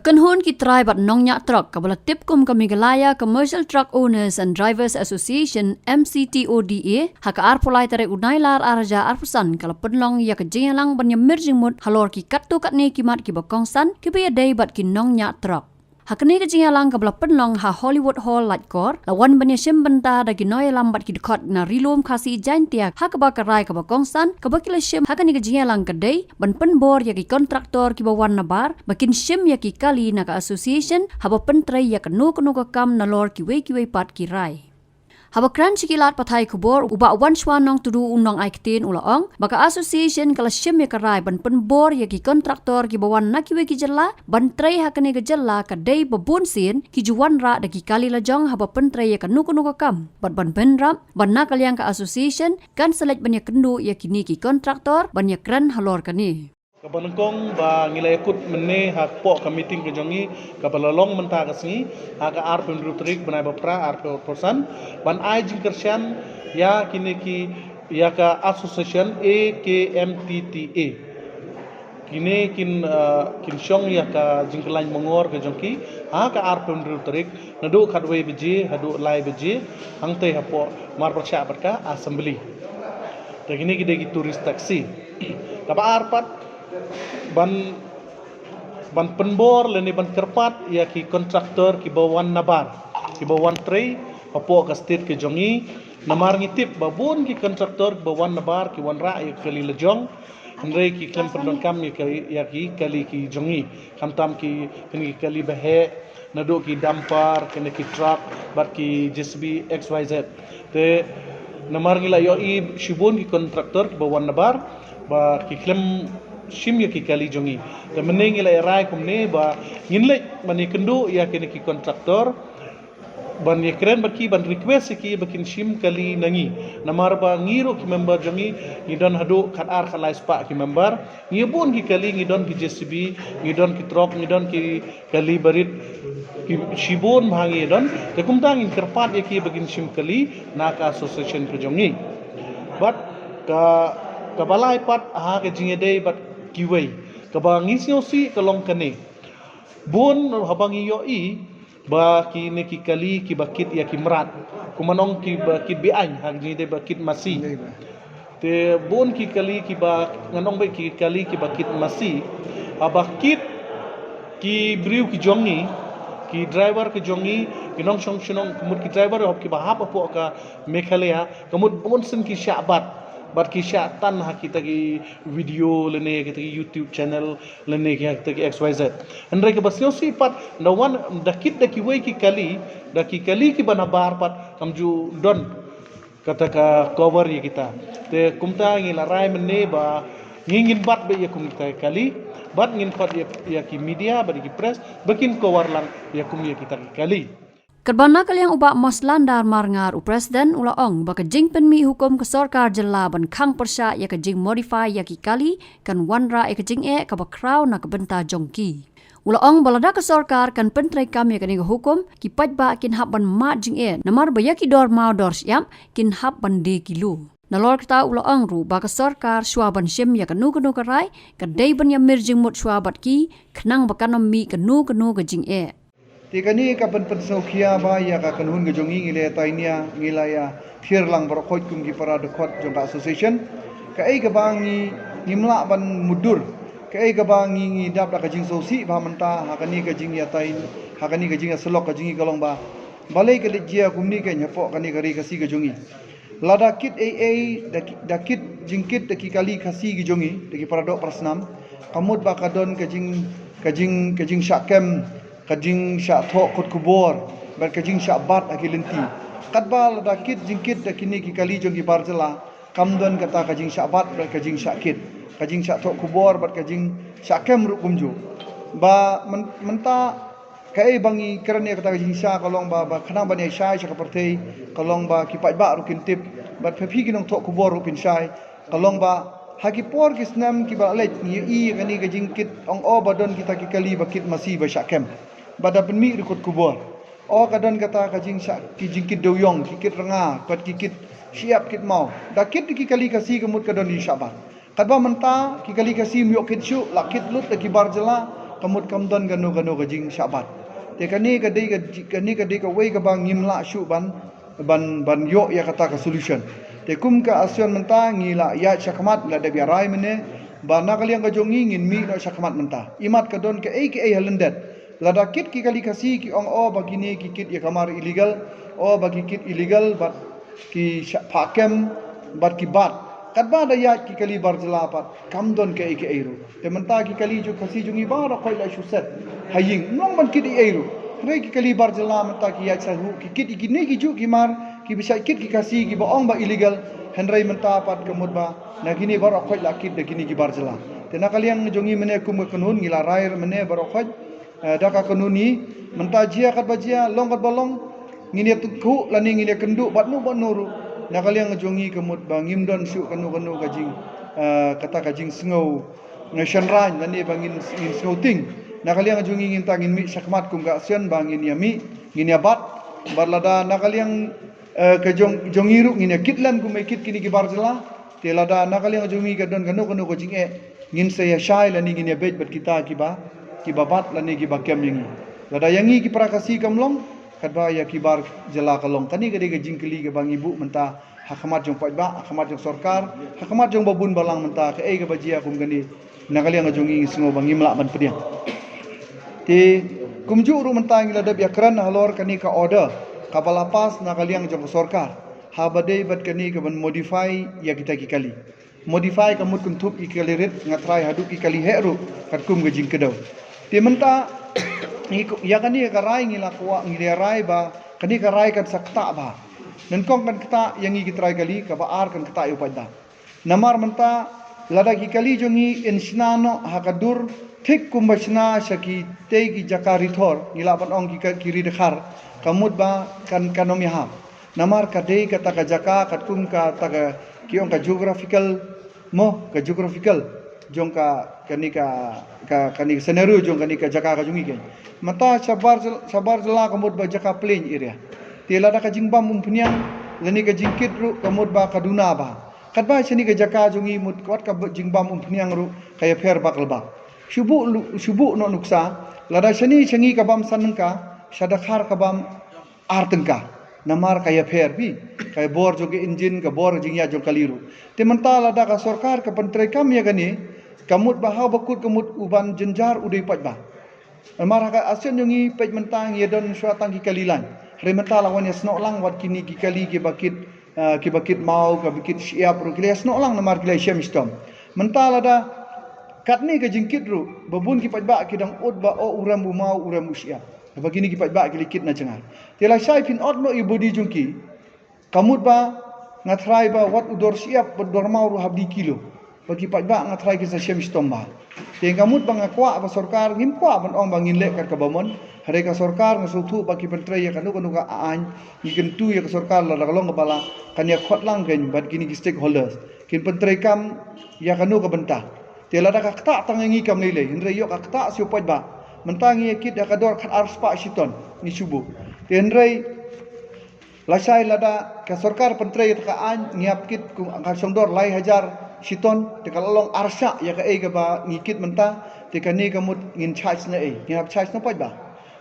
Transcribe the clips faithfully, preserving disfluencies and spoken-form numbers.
Kynhun ki trai bad nongñiah trok kaba la tip kum ka Meghalaya Commercial Truck Owners and Drivers Association, M C T O D A, ha ka arphew lai tarik u Nailar arhajar arphew san ka la pynlong ïa ka jingïalang ban ïamir jingmut halor ki katto katne ki mat kiba kongsan kiba ïadei bad ki nongñiah trok. Ha kane ka jingïalang kaba la pynlong ha Hollywood Hall Laitkor, la wan ban ïashim bynta da ki nongïalam bad ki dkhot na Ri Lum Khasi Jaiñtia ha kaba ka rai kaba kongsan kaba ki la shim ha kane ka jingïalang ka dei ban pynbor ïa ki kontraktor kiba wan nabar ba kin shim ïa ki kali na ka association haba pyntrei ïa kano kano ka kam nalor kiwei kiwei pat ki rai. Haba kren sha ki lad pathai khubor, u Bah Wanshwa Nongtudu, u nongai ktien, u la ong ba ka association ka la shim ïa ka rai ban pynbor ïa ki kontraktor kiba wan na kiwei ki jylla ban trei ha kane ka jylla, ka dei ba bun sien ki ju wanrah da ki kali lajong haba pyntrei ïa kano kano ka kam. Bad ban bynrap ba na ka liang ka association kan sa leit ban ïakynduh ïa kine ki kontraktor ban ïakren halor kane. Kaba nyngkong ba ngi la ïakut mynne hapoh ka meeting ka jong ngi kaba la long mynta ka sngi, ha ka arphew hynriew tarik bnai ba phra arphew arphew san, ban ai jingkyrshan ïa kine ki, ïa ka association A K M T T A. Kine kin, ah, kin shong ïa ka jingkyllain mongor ka jong ki ha ka arphew hynriew tarik, naduh khatwei baje haduh lai baje, hangtei hapoh marpyrshah bad ka assembly. Te kine ki dei ki tourist taxi. Kaba ar pat, ban, ban pynbor lane ban kyrpad ïa ki kontraktor kiba wan nabar, kiba wan trei hapoh ka state ka jong ngi. Namar ngi tip ba bun ki kontraktor kiba wan nabar ki wanrah ïa ki kali lajong, hynrei ki khlem pyndonkam ïa ki, ïa ki kali ki jong ngi. Khamtam ki, kine ki kali ba heh, naduh ki dumper, kine ki truck, bad ki J C B, X Y Z. Te namar ngi la ïohi shibun ki kontraktor kiba wan nabar ba ki khlem shim ïa ki kali jong ngi. Te mynne ngi la rai kumne ba ngin leit ban ïakynduh ïa kine ki kontraktor, ban ïakren bad ki, ban request ïa ki ba kin shim kali na ngi. Namar ba ngi ruh ki member jong ngi, ngi don haduh khatar khatlai spah ki member. Ngi bun ki kali, ngi don ki J C B, ngi don ki truck, ngi don ki kali barit, ki shibun bha ngi don. Te kumta ngin kyrpad ïa ki ba kin shim kali na ka association ka jong ngi. Bad ka, kaba lai pat ha ka jingïadei bad kiwei, kaba ngi sngewsih ka long kane. Bun haba ngi ïohi ba kine ki kali kiba kit ïa ki mrad, kumno kiba kit be-aiñ, ha ka jingïadei ba kit masi. Te bun ki kali kiba, ngan ong ba ki kali kiba kit masi, haba kit ki briew ki jong ngi, ki driver ki jong ngi, ki nongshong shnong, ka mut ki driver hap kiba hap hapoh ka Meghalaya, ka mut bun sien ki shah bat, bad ki shah tan ha kita ki video lane kita ki YouTube channel lane kita ki X Y Z. Hynrei kaba sngewsih pat, da wan, da kit da kiwei ki kali, da ki kali kiba nabar pat kam ju don kata ka cover ïa kita. Te kumta ngi la rai mynne ba ngi ngin bat beit ïa kum kita ki kali, bad ngin khot ïa, ïa ki media bad ïa ki press ba kin cover lang ïa kum ïa kita ki kali. Katba na ka liang u Bah Moslandar Marngar, u President, u la ong ba ka jingpynmih hukum ka sorkar jylla ban khang pyrshah ïa ka jingmodify ïa ki kali kan wanrah ïa ka jingeh kaba khraw na ka bynta jong ki. U la ong ba lada ka sorkar kan pyntreikam ïa kane ka hukum, ki paidbah kin hap ban mad jingeh, namar ba ïa ki dor maw dor shyiap kin hap ban die kilo. Nalor kata u la ong ruh ba ka sorkar shuwa ban shim ïa kano kano ka rai, ka dei ban ïamir jingmut shuwa bad ki, khnang ba kan ym mih kano kano ka jingeh. Te kane ka pynpynsngewkhia ba ïa ka kynhun ka jong ngi, ngi la ïatainia, ngi la ïathied lang baroh khoit kum ki para dkhot jong ka association. Kaei kaba ngi, ngim lah ban mutdur, kaei kaba ngi, ngi dap da ka jingsngewsih ba mynta ha kane ka jingïatai, ha kane ka jingïasyllok ka jong ngi ka long ba, balei ka leit jia kumne keiñ hapoh kane ka ri Khasi ka jong ngi. Lada kit ei ei, da ki-, da kit jingkit da ki kali Khasi ki jong ngi, da ki para doh para snam, ka mut ba ka don ka jing, ka jing, ka jingshah kem, ka jingshah thoh kot khubor, bad ka jingshah bat ha ki lynti. Katba lada kit jingkit da kine ki kali jong ki bar jylla, kam don kata ka jingshah bat bad ka jingshah kit, ka jingshah thoh khubor bad ka jingshah kem ruh kumjuh. Ba myn-, mynta kaei ba ngi kren ïa kata ka jingshisha ka long ba, ba khnang ban ïa shai sha ka pyrthei, ka long ba ki paidbah ruh kin tip, bad phi phi ki nongthoh khubor ruh phin shai, ka long ba ha ki por ki snem kiba la leit ngi ïohi ïa kane ka jingkit, ong o ba don kita ki kali ba kit masi ba shah kem. Ba da pynmih ruh kot khubor, o ka don kata ka jingshah, ki jingkit dewïong, ki kit rnga, bad ki kit shyiap kit maw. Da kit ki kali Khasi ka mut ka don jingshah bat. Katba mynta ki kali Khasi ym ïoh kit shuh, la kit lut da ki bar jylla, ka mut kam don kano kano ka jingshah bat. Te kane ka dei ka ji- kane ka dei kawei kaba ngim lah shuh ban ban ban ïoh ïa kata ka solution. Te kum ka Action mynta ngi la ïaid shakhmat, la dep ïa rai mynne ba na ka liang ka jong ngi ngin mih noh shakhmat mynta. Imat ka don kaei kaei ha lyndet. Lada kit ki kali Khasi ki ong o ba kine ki kit ïa kamar illegal, o ba ki kit illegal bad ki shah phah kem bad ki bat. Katba da ïaid ki kali bar jylla pat kam don kaei kaei ruh. Te mynta ki kali jong Khasi jong ngi baroh khoit la shu set ha ïing, ym long ban kit ei ei ruh. Hynrei ki kali bar jylla mynta ki ïaid sha ruh, ki kit ïa kine ki juh ki mar, kiba shah kit ki Khasi kiba ong ba illegal. Hynrei mynta pat ka mut ba na kine baroh khoit la kit da kine ki bar jylla. Te na ka liang jong ngi mynne kum ka kynhun ngi la rai mynne baroh khoit, eh, da ka kynhun ngi, mynta jia katba jia, long katba long, ngin ïa tyngkhuh lane ngin ïa kynduh bad no bad no ruh. Na ka liang jong ngi ka mut ba ngim don shuh kano kano ka jing, eh, kata ka jingsngew, eh, shynrang lane ba ngin ngin sngew tieng. Na ka liang jong ngi ngin ta ngin mih shakhmat kum ka Action ba ngin ïa mih, ngin ïa bat bad lada na ka liang, eh, ka jong jong ngi ruh ngin ïa kit lem kum ba kit kine ki bar jylla. Te lada na ka liang jong ngi ka don kano kano ka jingeh, ngin sa ïa shai lane ngin ïa beit bad kita kiba kiba bat lane kiba kem ïa ngi. Lada ïa ngi ki para Khasi kam long, katba ïa ki bar jylla ka long. Kane ka dei ka jingkylli kaba ngi buh mynta ha khmat jong paidbah, ha khmat jong sorkar, ha khmat jong ba bun balang mynta, kaei kaba jia kum kane na ka liang jong ngi ngi sngew ba ngim lah ban pdiang. Te kumjuh ruh mynta ngi la dep ïa kren halor kane ka order kaba la pass na ka liang jong ka sorkar, haba dei bad kane kaban modify ïa kita ki kali. Modify ka mut kynthup ïa ki kali rit, nga trai haduh ki kali heh ruh katkum ka jingkdew. Te mynta ngi ku- ïa kane ka rai ngi la kwah, ngi la rai ba kane ka rai kan sa ktah bha. Nyngkong kan ktah ïa ngi ki trai kali, kaba ar kan ktah ïa u paidbah. Namar mynta lada ki kali jong ngi yn shna noh ha ka dur thik kumba shna sha kitei ki jaka ri thor, ngi lah ban ong ki ka- ki ri dkhar, ka mut ba kan kan ym ïahap. Namar ka dei kata ka jaka katkum kata ka ki ong ka geographical, mo, ka geographical jong ka kane ka ka kane ka scenario jong kane ka jaka ka jong ngi keiñ. Mynta shabar jyl- shabar jylla ka mut ba jaka plain area. Te lada ka jingbam umphniang lane ka jingkit ruh ka mut ba ka duna bha. Katba shane ka jaka jong ngi mut wat ka ba- jingbam umphniang ruh ka ïapher bak lba. Shu buh lu- shu buh noh nuksa, lada shane sha ngi ka bam san tyngka, sha dkhar ka bam ar tyngka. Namar ka ïapher phi, ka bor jong ka engine, ka bor jingïaid jong kali ruh. Te mynta lada ka sorkar ka pyntreikam ïa kane, ka mut ba haba kut ka mut u ban jynjar u dei paidbah. Namar ha ka Action jong ngi peit mynta ngi ïa don shuwa tang ki kali lain. Hynrei mynta la wan ïa snoh lang wat kine ki kali kiba kit, ah, kiba kit maw, kiba kit shyiap ruh ki la ïa snoh lang namar ki la ïa shem shitom. Mynta lada katne ka jingkit ruh ba bun ki paidbah ki dang ud ba o u rem u maw u rem u shyiap. Ba kine ki paidbah ki la kit na jngar. Te lashai phin ot noh ïa u body jong ki. Ka mut ba nga trai ba wat u dor shyiap bad u dor maw ruh hap die kilo. Ba ki paidbah nga trai kin sa shem shitom bha. Te ka mut ba nga kwah ba sorkar, ngim kwah ban ong ba ngin leh kat kaba mon. Hynrei ka sorkar nga sngewthuh ba ki pyntrei ïa kano kano ka aiñ, ngi kyntu ïa ka sorkar lada ka long kaba lah kan ïa khot lang keiñ bad kine ki stakeholders. Kin pyntreikam ïa kano ka bynta. Te lada ka ktah tang ïa ngi kam lei lei, hynrei ïoh ka ktah sha u paidbah. Mynta ngi ïa kit ïa ka dor khat ar spah shiton ngi shu buh. Te hynrei lashai lada ka sorkar pyntrei ïa ka aiñ ngi hap kit kum ka shong dor lai hajar shiton, te ka la long ar shah ïa kaei kaba ngi kit mynta, te kane ka mut ngin charge na ei, ngin hap charge na paidbah.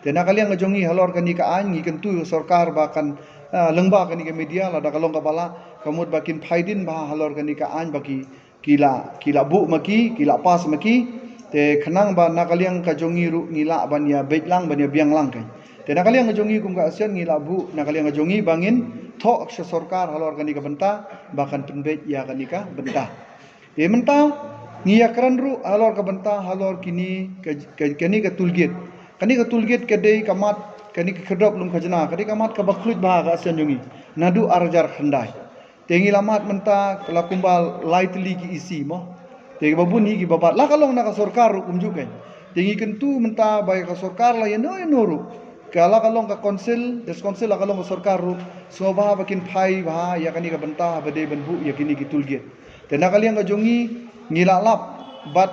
Te na ka liang ka jong ngi halor kane ka aiñ ngi kyntu ïa ka sorkar ba kan, ah, lyngba kane ka media lada ka long kaba lah, ka mut ba kin phaidien bha halor kane ka aiñ ba ki ki la ki la buh ma ki, ki la pass ma ki. Te khnang ba na ka liang ka jong ngi ruh ngi lah ban ïa beit lang ban ïa biang lang keiñ. Te na ka liang ka jong ngi kum ka Action ngi la buh na ka liang ka jong ngi ba ngin thoh sha sorkar halor kane ka bynta ba kan pynbeit ïa kane ka bynta. Te mynta ngi ïa kren ruh halor ka bynta halor kine ka, ka kane ka toll gate. Kane ka toll gate ka dei ka mat kane ka khyrdop lum khajna, ka dei ka mat kaba khluit bha ka Action jong ngi. Naduh ar hajar khyndai. Te ngi la mad mynta la kumba lai tylli ki E C mo. Te kiba bun hi kiba bat la ka long na ka sorkar ruh kumjuh keiñ. Te ngi kyntu mynta ba ïa ka sorkar la ïano ïano ruh, ka la ka long ka council, district council la ka long ka sorkar ruh, sngewbha ba kin phai bha ïa kane ka bynta ba dei ban buh ïa kine ki toll gate. Te na ka liang ka jong ngi ngi la lap bad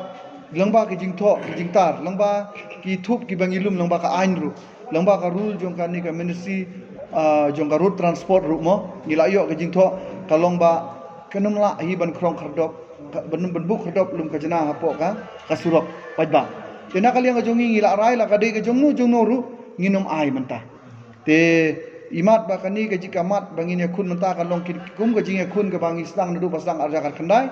lyngba ki jingthoh ki jingtar, lyngba ki thup kiba ngi lum, lyngba ka aiñ ruh, lyngba ka rule jong kane ka ministry, ah, jong ka road transport ruh mo, ngi la ïoh ka jingthoh ka long ba kan ym lah hi ban khrong khyrdop, ka- ban ban buh khyrdop lum khajna hapoh ka ka surok paidbah. Te na ka liang ka jong ngi ngi la rai la ka dei ka jong no jong no ruh ngin ym ai mynta. Te imat ba kane ka jingkhmat ba ngin ïakhun mynta ka long ki kum ka jingïakhun kaba ngi sdang naduh ba sdang arhajar khyndai.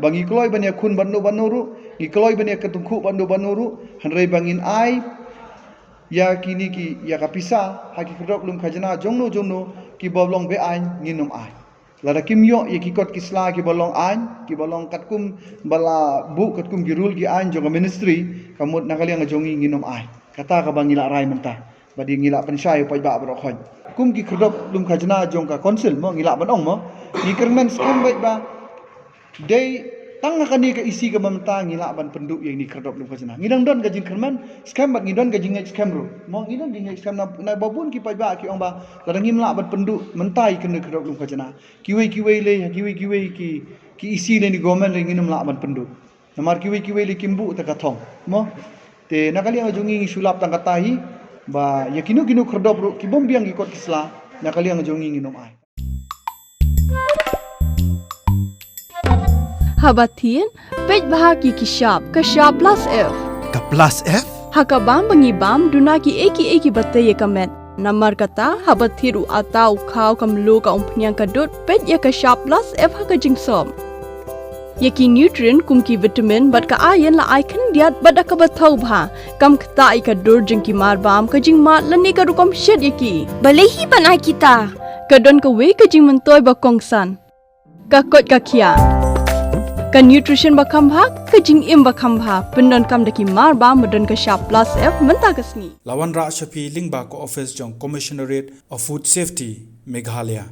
Ba ngi kloi ban ïakhun bad no bad no ruh, ngi kloi ban ïakynduh bad no bad no ruh, hynrei ba ngin ai ïa kine ki, ïa ka pisa ha ki khyrdop lum khajna jong no jong no kiba long be-aiñ ngin ym ai. Lada kim ïoh ïa ki kot ki sla kiba long aiñ, kiba long katkum ba la buh katkum ki rule ki aiñ jong ka ministry, ka mut na ka liang ka jong ngi ngin ym ai. Kata kaba ngi la rai mynta. Ba dei ngi la pynshai u paidbah baroh khoit. Kum ki khyrdop lum khajna jong ka council mo, ngi la ban ong mo. Ngi kyrmen skhem beit ba dei tang ha kane ka issue kaba mynta ngi lah ban pynduh ïa kine ki khyrdop lum khajna. Ngi dang don ka jingkyrmen skhem bad ngi don ka jingngeit skhem ruh. Mo, ngi don ka jingngeit skhem na, na ba bun ki paidbah ki ong ba lada ngim lah ban pynduh mynta ïa kine ki khyrdop lum khajna, kiwei kiwei lei, kiwei kiwei ki, ki issue lei ne government lei ngin ym lah ban pynduh. Namar kiwei kiwei lei kim buh tang ka thong. Mo. Te na ka liang ka jong ngi ngi shu lap tang kata hi ba ïa kino kino khyrdop ruh kibym biang ki kot ki sla, na ka liang ka jong ngi ngin ym ai. Haba thied, peit bha ki ki shap, ka shap plus F. Ka plus F? Ha ka bam ba ngi bam, duna kiei kiei kiba tei ïa ka met. Namar kata, haba thied u atta, u khaw, ka mluh, ka umphniang, ka dud, peit ïa ka shap plus F ha ka jingsop. Ïa ki nutrient kum ki vitamin bad ka iron la ai khyndiat bad da kaba thaw bha. Kam ktah ïa ka dur jong ki mar bam, ka jingmad lane ka rukom shet ïa ki. Balei hi ban ai kita? Ka don kawei ka jingmyntoi ba kongsan. Ka koit ka khiah. Ka nutrition ba kham bha, ka jingim ba kham bha. Pyndonkam da ki mar bam ba don ka shap plus F mynta ka sngi. La wanrah sha phi lyngba ka office jong Commissionerate of Food Safety, Meghalaya.